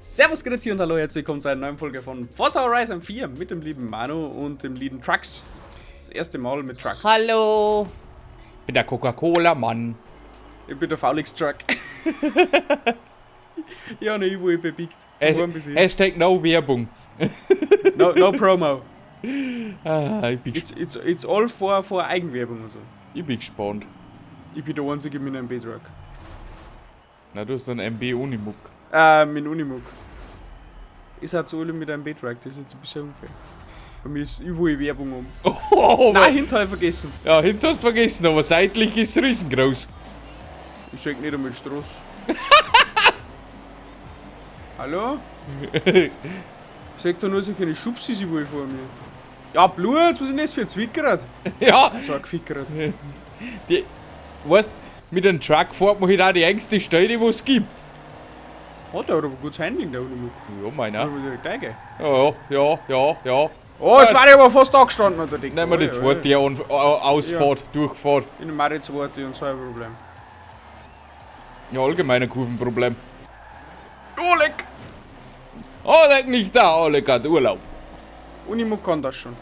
Servus, Grüezi und hallo, herzlich willkommen zu einer neuen Folge von Forza Horizon 4 mit dem lieben Manu und dem lieben Trucks. Das erste Mal mit Trucks. Hallo! Ich bin der Coca-Cola-Mann. Ich bin der Faulix-Truck. Ja, ne, ich wurde bepickt. Hashtag no Werbung. No, no promo. Ah, ich bin It's all for Eigenwerbung und so. Ich bin gespannt. Ich bin der Einzige mit einem B-Truck. Na, du hast einen MB Unimog. Mit Unimog. Ist halt so alle mit einem B-Truck, das ist jetzt ein bisschen unfair. Bei mir ist überall Werbung um. Oh, nein, hinten hab ich vergessen. Ja, hinten hast du vergessen, aber seitlich ist es riesengroß. Ich schenk nicht einmal Straße. Hallo? Ich seh da nur solche Schubsis überall vor mir. Ja, Blut, was ist denn das für ein Zwickerrad? Ja! So ein Gefickerrad. Die, weißt, mit einem Truck fährt man halt auch die engste Stelle, die es gibt. Hat der aber gutes Handling, der Unimog. Ja, meiner. Ja, direkt eingehen. Ja, ja, ja, ja. Oh, jetzt war ich aber fast da gestanden an der Decke. Nehmen wir die zweite ja, Ausfahrt, ja. Durchfahrt. Ich nehme auch die zweite und so ein Problem. Ja, allgemein ein Kurvenproblem. Oleg! Oleg nicht da, Oleg hat Urlaub. Unimog kann das schon.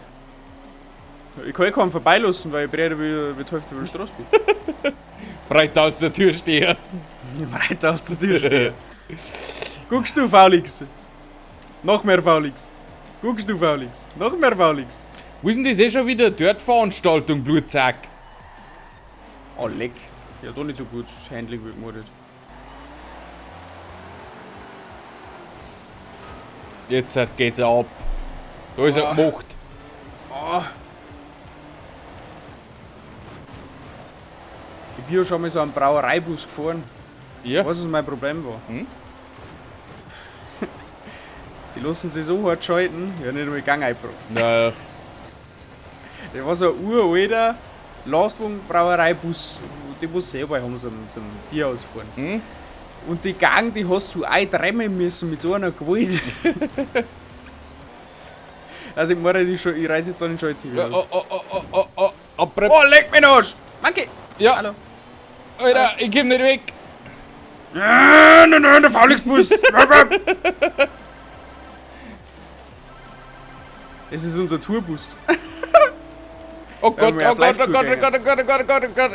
Ich kann eh keinen vorbeilassen, weil ich breiter wie die Hälfte von der Straße bin. Breiter als der Türsteher. Breiter als der Türsteher. Guckst du, Faulix? Noch mehr Faulix. Guckst du, Faulix? Noch mehr Faulix. Wo ist denn das eh schon wieder? Dort-Veranstaltung, Blutsack. Oh, leck. Ja, da nicht so gut. Das Handling wird gemordet. Jetzt geht's ab. Da ist er gemacht. Oh. Ich bin ja schon mal so einen Brauereibus gefahren. Ja. Weißt du, was mein Problem war? Hm? Die lassen sich so hart schalten, ja, nicht einmal Gang eingebracht. Naja. Der war so ein uralter Lastwagen-Brauereibus, die was selber haben zum Bier ausfahren. Hm? Und die Gang, die hast du eindremmen müssen mit so einer Gewalt. Also ich meine, ich reiß jetzt da den Schalthebel Ja, aus. oh, oh, oh, oh, oh, oh, Abbrem- Oh, leck mich Arsch! Monkey! Ja. Hallo. Alter, ich komm nicht weg! Nein, nein, nein, der Faulix-Bus! Es ist unser Tourbus. Oh Gott, wir oh auf Gott, oh Live-Tour Gott, oh gehen. Gott, oh Gott, oh Gott, oh Gott, oh Gott.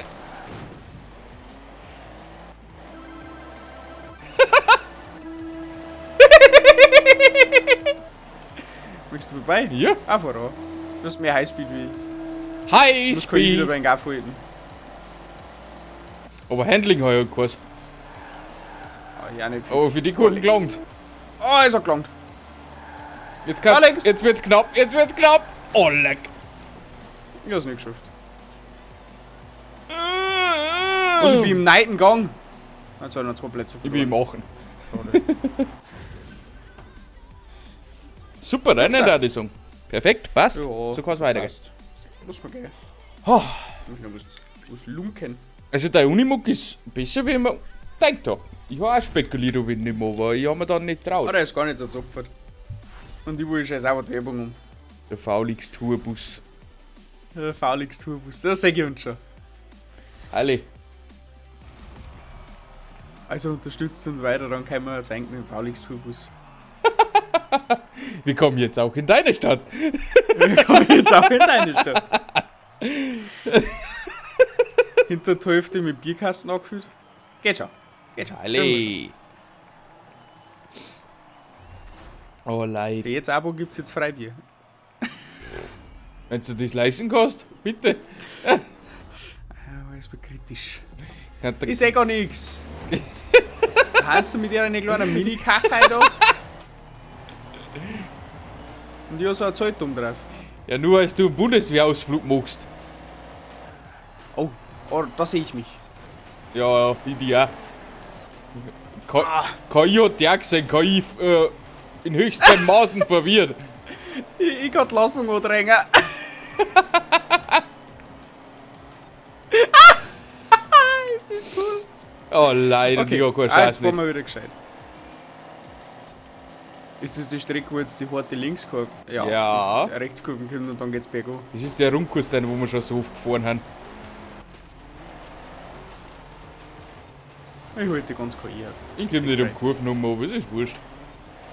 Möchtest du vorbei? Ja. Ah, fahr an. Du hast mehr Highspeed wie ich. Highspeed! Das kann ich wieder beim Gaff halten. Aber Handling habe ich ja keins. Ah, ja, nicht viel. Aber für die Kurven gelangt. Oh, es hat gelangt. Jetzt kann, Alex! jetzt wird's knapp, jetzt wird's knapp! Oh, leck! Ich hab's nicht geschafft. Also ich bin im neunten Gang. Jetzt habe ich noch 2 Plätze Ich bin im verloren. Aachen. Schade. Super Rennen da, die Song. Perfekt, passt. Ja, so kann's weitergehen. passt. Lass mal gehen. Oh. Ich muss noch was lunken. Also der Unimog ist besser, wie man denkt hat. Ich habe auch spekuliert, ob ich nicht mehr, aber ich hab mir dann nicht traut. Ah, der ist gar nicht so zopfert. Und ich will scheiß auch die Werbung um. Der Faulix Tourbus. Der Faulix Tourbus, das seh ich uns schon. Alle. Also unterstützt uns weiter, dann können wir jetzt eigentlich mit dem Faulix Tourbus. Wir kommen jetzt auch in deine Stadt. Wir kommen jetzt auch in deine Stadt. Hinter der Hälfte mit Bierkasten angefüllt. Geht schon. Geht schon. Alle. Oh, leid. Für jetzt Abo gibt's jetzt Freibier. Wenn du das leisten kannst, bitte. Ja, aber es wird kritisch. Ja, da Ich seh gar nix. Hast du mit dir eine kleine Mini-Kachei da? Und ich hab so ein Zelt um drauf. Ja, nur als du einen Bundeswehrausflug machst. Oh, oh, da seh ich mich. Ja, ja, ich die auch. KI hat die auch gesehen, KI in höchsten Maßen verwirrt. Ich kann die Lastwagen andrängen. Ist das cool? Oh, leider, Okay, ich hab keine ah, jetzt Chance fahren nicht. wir wieder gescheit. Ist das die Strecke, wo jetzt die harte Linkskurve? Ja. Ja. Das ist die Rechtskurven kommt und dann geht's bergauf. Das ist der Rundkurs, den, wo wir schon so oft gefahren haben. Ich halte die ganz KI auf. Ich komm nicht um Kurven um, aber es ist wurscht.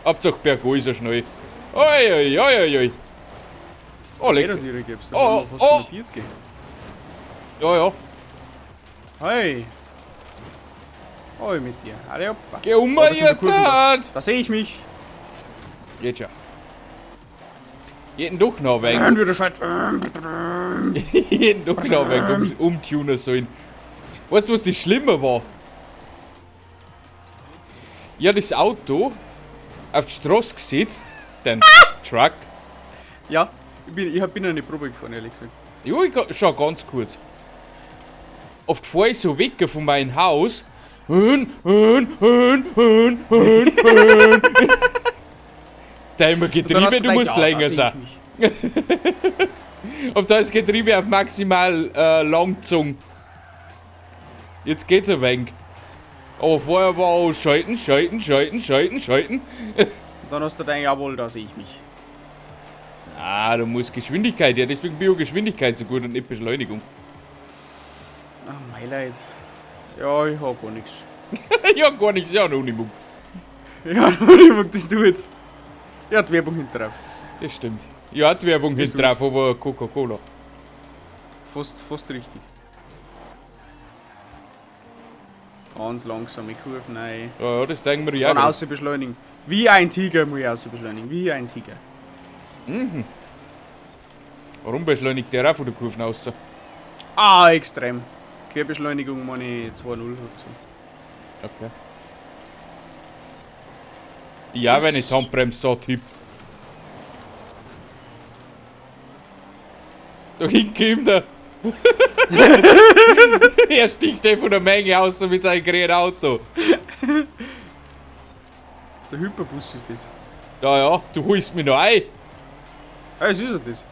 Hauptsache berghoch ist er schnell. Oi, oi, oi, oi, oi. Oh, leck. Gibst, Oh, oh, fast oh. 140. Ja, ja. Hey. Oi mit dir. Alle hoppa. Geh um Oh, da kommt jetzt! eine Kurve, Da sehe ich mich. Geht schon. Jeden doch noch ein wenig. Entweder schreit. Jeden doch noch ein wenig umtunen sollen. Weißt du, was das Schlimme war? Ich hab das Auto auf die Straße gesetzt, den Truck. Ja, ich bin eine Probe gefahren, ehrlich gesagt. Ja, ich schon ganz kurz. Oft fahr ich so weg von meinem Haus. Hön, hön, hön, hön, hön, hön. Da immer Getriebe, du musst ja, länger da seh sein. ich mich. Auf da ist Getriebe auf maximal lang gezogen. Jetzt geht's ein wenig. Aber vorher war auch schalten, schalten, schalten, schalten, schalten. Und dann hast du gedacht, jawohl, da sehe ich mich. Ah, du musst Geschwindigkeit, ja, deswegen bin ich Geschwindigkeit so gut und nicht Beschleunigung. Ah, mein Leid. Ja, ich hab gar nichts. Ja, gar nichts, ja, noch nicht. Ja, noch nicht, das du jetzt. Ja, die Werbung hinten drauf. Das stimmt. Ja, die Werbung hinten drauf, aber Coca-Cola. Fast richtig. Ganz langsam, ich Kurven rein. Ja, ja, das denken wir ja. Dann außen beschleunigen. Wie ein Tiger muss ich außen beschleunigen. Wie ein Tiger. Mhm. Warum beschleunigt der auch von der Kurve raus? Ah, extrem. Querbeschleunigung meine ich 2.0. So. Okay. Ja, wenn ich die Handbremse so tipp. Da hinten kommt er. Er sticht eh von der Menge aus mit seinem grünen Auto. Der Hyperbus ist das. Ja, ja, du holst mich noch ein. Ah, es ist er das.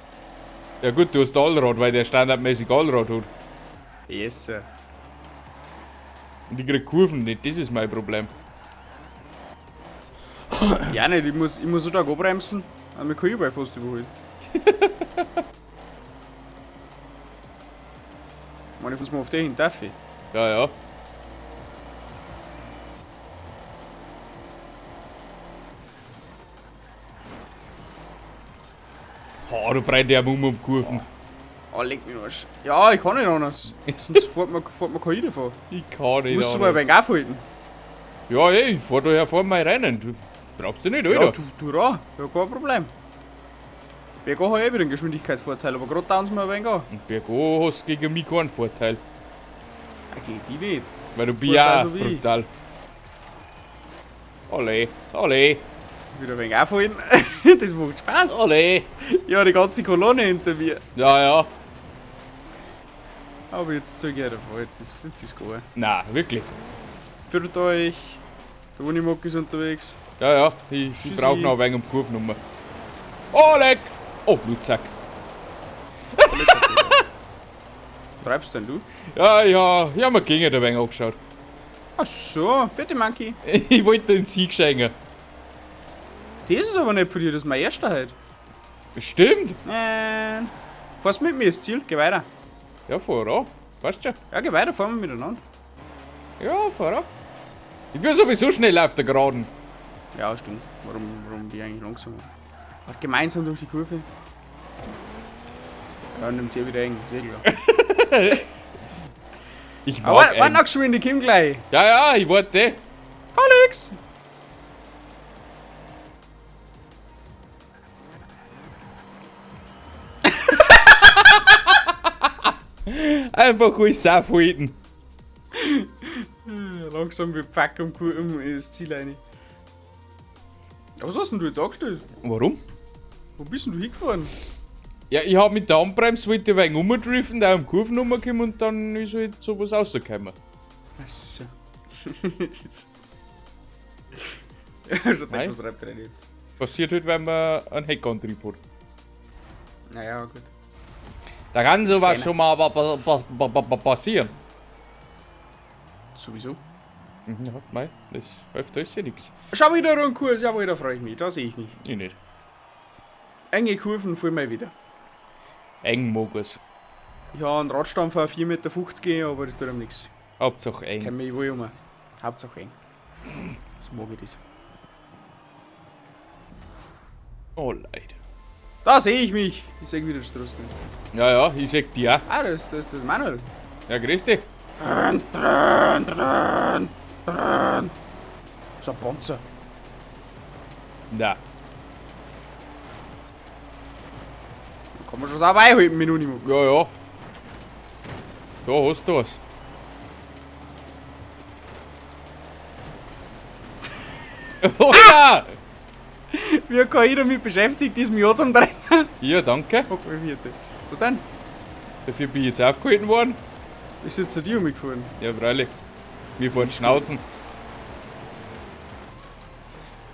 Ja gut, du hast Allrad, weil der standardmäßig Allrad hat. Yes, sir. Und ich krieg Kurven nicht, das ist mein Problem. Ja, nicht, ich muss so stark abbremsen, aber mich kann ich überall fast überholen. Meine, ich muss mal auf den hin, darf ich? Ja, ja. Oh, du brennt ja um Kurven. Oh, leck mich Arsch. Ja, ich kann nicht anders. Sonst fährt man keine davon. Ich kann nicht Musst du mal ein anders. wenig aufhalten. Ja, ey, ich fahr da her vor mein Rennen. Du brauchst dich nicht, Ja, Alter. du da. Ja, kein Problem. Bergau hat eh wieder einen Geschwindigkeitsvorteil, aber gerade down mir ein wenig an. Und berghoch hast du gegen mich keinen Vorteil. Okay, die nicht. Weil du bist ja auch so wie ich. brutal. Ole, ole, Wieder ein wenig aufhalten. Das macht Spaß. ole. Ja, die ganze Kolonne hinter mir. Ja, ja. Aber jetzt zeig ich davon, jetzt ist gut. Na, wirklich. Führt euch. Der Unimog ist unterwegs. Ja, ja, ich brauch noch ein wenig um Kurvennummer. Oh, leck! Oh, Blutsack. Treibst denn du? Ja, ja, ich hab mir gegen ein wenig angeschaut. Ach so, bitte Monkey. Ich wollte den Sieg schenken. Das ist aber nicht von dir, das ist mein erster heute. Stimmt. Nein. Fahrst mit mir ins Ziel, geh weiter. Ja, fahr an. Weißt du? Ja, geh weiter, fahren wir miteinander. Ja, fahr an. Ich bin sowieso schnell auf der Geraden. Ja, stimmt. Warum die eigentlich langsam? Ach, gemeinsam durch die Kurve. Ja, nimmt sie wieder eng, sehr klar. Ich Aber mag warte eng. noch geschwind, ich komm gleich. Ja, ja, ich warte. Felix! Einfach alles aufhalten. Langsam wird Fuck um ins Ziel rein. Aber was hast denn du jetzt angestellt? Warum? Wo bist denn du hingefahren? Ja, ich hab mit der Handbremse wollte ich ein wenig rumdriften, da um Kurven rumgekommen und dann ist halt sowas rausgekommen. Ach so. Ja, schon Nein. denkt, was treibt der denn jetzt? Passiert halt, wenn man einen Heckantrieb hat. Naja, gut. Da kann sowas keiner. schon mal passieren. Sowieso. Mhm, ja, mei, das hilft alles ja nix. Schau wieder einen Kurs, jawohl, da freue ich mich, da sehe ich mich. Ich nicht. Enge Kurven fallen mir wieder. Eng mag es. Ich habe einen Radstampfer 4,50 Meter, aber das tut ihm nichts. Hauptsache eng. Kenn mich wohl um. Hauptsache eng. Das mag ich das. Oh, leid. Da sehe ich mich. Ich sehe wieder das Trotzdem. Ja, ja, ich seh dich auch. Ah, das ist Manuel. Ja, grüß dich. So ein Panzer. Na. Da kann man schon sauber einhalten mit Unimog. Ja, ja. Da hast du was. Alter! Wie KI damit beschäftigt ist, mich auch zum Drehen. Ja, danke. Okay, vierte. Was denn? Dafür bin ich jetzt aufgehalten worden. Ist jetzt zu dir umgefahren? Ja, freilich. Wir fahren Schnauzen.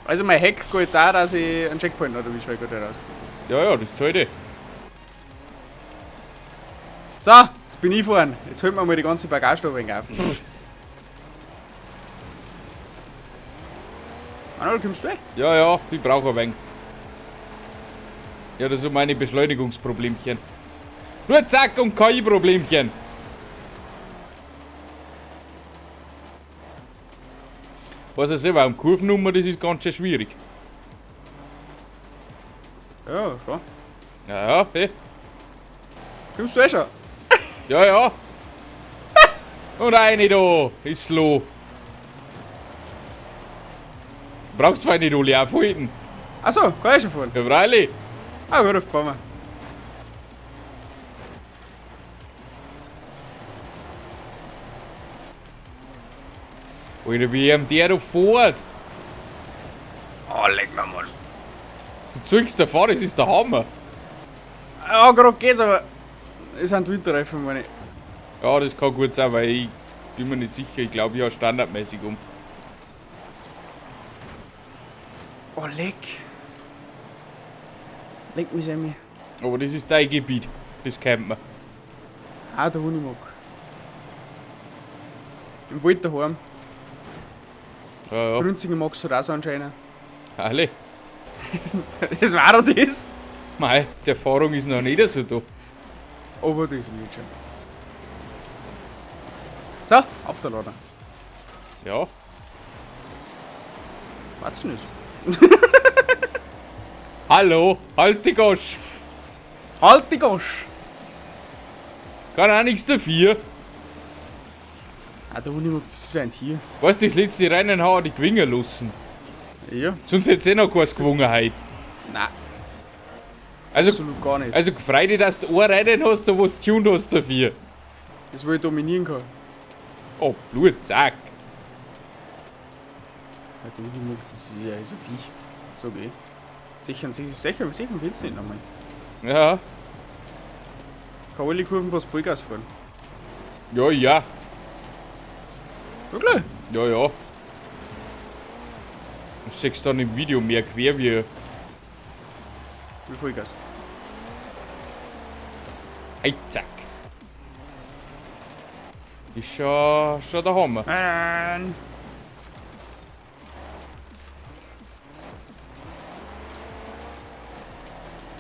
Also mein Hack geht da, dass ich einen Checkpoint noch erwische, weil ich gerade raus. Ja, ja, das zahlt ich. So, jetzt bin ich gefahren. Jetzt holt man mal die ganze Bagage da auf. Manuel, kommst du echt? Ja, ja, ich brauche ein wenig. Ja, das sind meine Beschleunigungsproblemchen. Nur zack und KI-Problemchen. Weiß ich selber, um Kurvennummer, das ist ganz schön schwierig. Ja, schon. Ja, ja, hey. Kommst du eh schon? Ja, ja. Und eine da, ist slow. Brauchst du nicht alle aufhalten? Achso, kann ich schon fahren? Ja, freilich. Ah, gut, fahren wir. Alter, wie ihm der da fährt. Oh, leck mir mal. Du zeigst der Fahrer, das ist der Hammer. Ja, gerade geht's, aber es sind Winterreifen, meine ich. Ja, das kann gut sein, weil ich bin mir nicht sicher. Ich glaube, ich habe standardmäßig um. Oh, leck. Leck mich, Sammy. Aber das ist dein Gebiet. Das kennt man. Ah, der Unimog. Im Wald daheim. Ja, ja. Grünzinger magst du das auch anscheinend. Alle. Das war doch das. Mei, die Erfahrung ist noch nicht so da. Aber das wird schon. So, ab der Lader. Ja. Warte nicht. Hallo, halt die Gosch. Halt die Gosch. Kann auch nichts dafür. Ah, der Unimog, das ist ein Tier. Weißt du, das letzte Rennen hat die gewinnen lassen. Ja. Sonst hätt's eh noch keins gewonnen heute. Nein, Also, absolut gar nicht. also freu dich, dass du ein Rennen hast, da wo du tuned hast dafür. Das, wo ich dominieren kann. Oh, Blut, zack. Ja, der Unimog, das ist ja so ein Viech. So geht. Sicher, sicher, sicher, sicher willst du nicht nochmal. Ja. Kann alle Kurven fast Vollgas fahren. Ja, ja. Wirklich? Ja, ja. Du siehst dann im Video mehr quer wie. Wie Vollgas. Hey, zack. Ist schon der Hammer. Nein.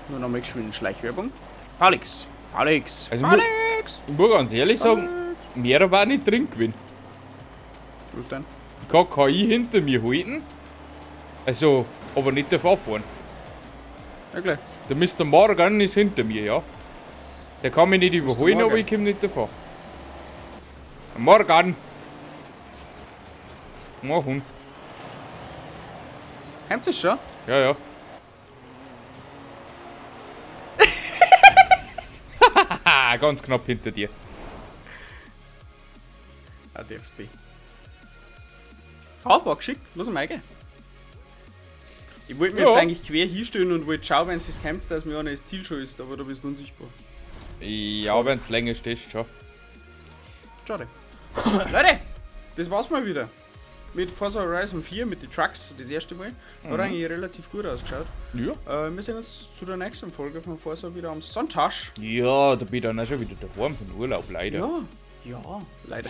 Nur noch mal geschwind Schleichwerbung. Felix, Felix, Also Felix! Ich muss ganz ehrlich sagen, mehr war nicht drin gewesen. Was denn? Ich kann KI hinter mir halten. Also, aber nicht davor fahren. Ja, gleich. Der Mr. Morgan ist hinter mir, ja. Der kann mich nicht überholen, aber ich komme nicht davor. Morgan! Mach Hund. Kommt es schon? Ja, ja. Ganz knapp hinter dir. Ah, darfst du. Ah, war geschickt. Lass mal reingehen. Ich wollte mir Ja. jetzt eigentlich quer hinstellen und wollte schauen, wenn es kommt, dass mir einer das Ziel schon ist, aber da bist du unsichtbar. Ja, wenn es länger stehst, schon. Schade. Leute, das war's mal wieder. Mit Forza Horizon 4, mit den Trucks, das erste Mal. Hat eigentlich relativ gut ausgeschaut. Ja. Wir sehen uns zu der nächsten Folge von Forza wieder am Sonntag. Ja, da bin ich dann auch schon wieder daheim von Urlaub, leider. Ja, ja, leider.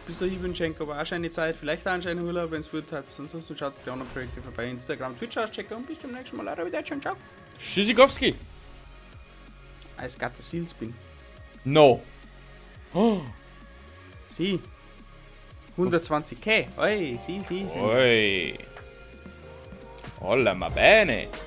Bis dahin wünsche ich aber auch eine schöne Zeit, vielleicht auch einen schönen Urlaub, wenn es gut hat. Ansonsten schaut bei den anderen Projekten vorbei, Instagram, Twitch auschecken und bis zum nächsten Mal. Leider wieder. Ciao, ciao. Tschüssikowski. Als Gatte Sealspin. No. Oh. Sie. 120k. Oi, sie, sie, sie. Oi. Hola, ma bene.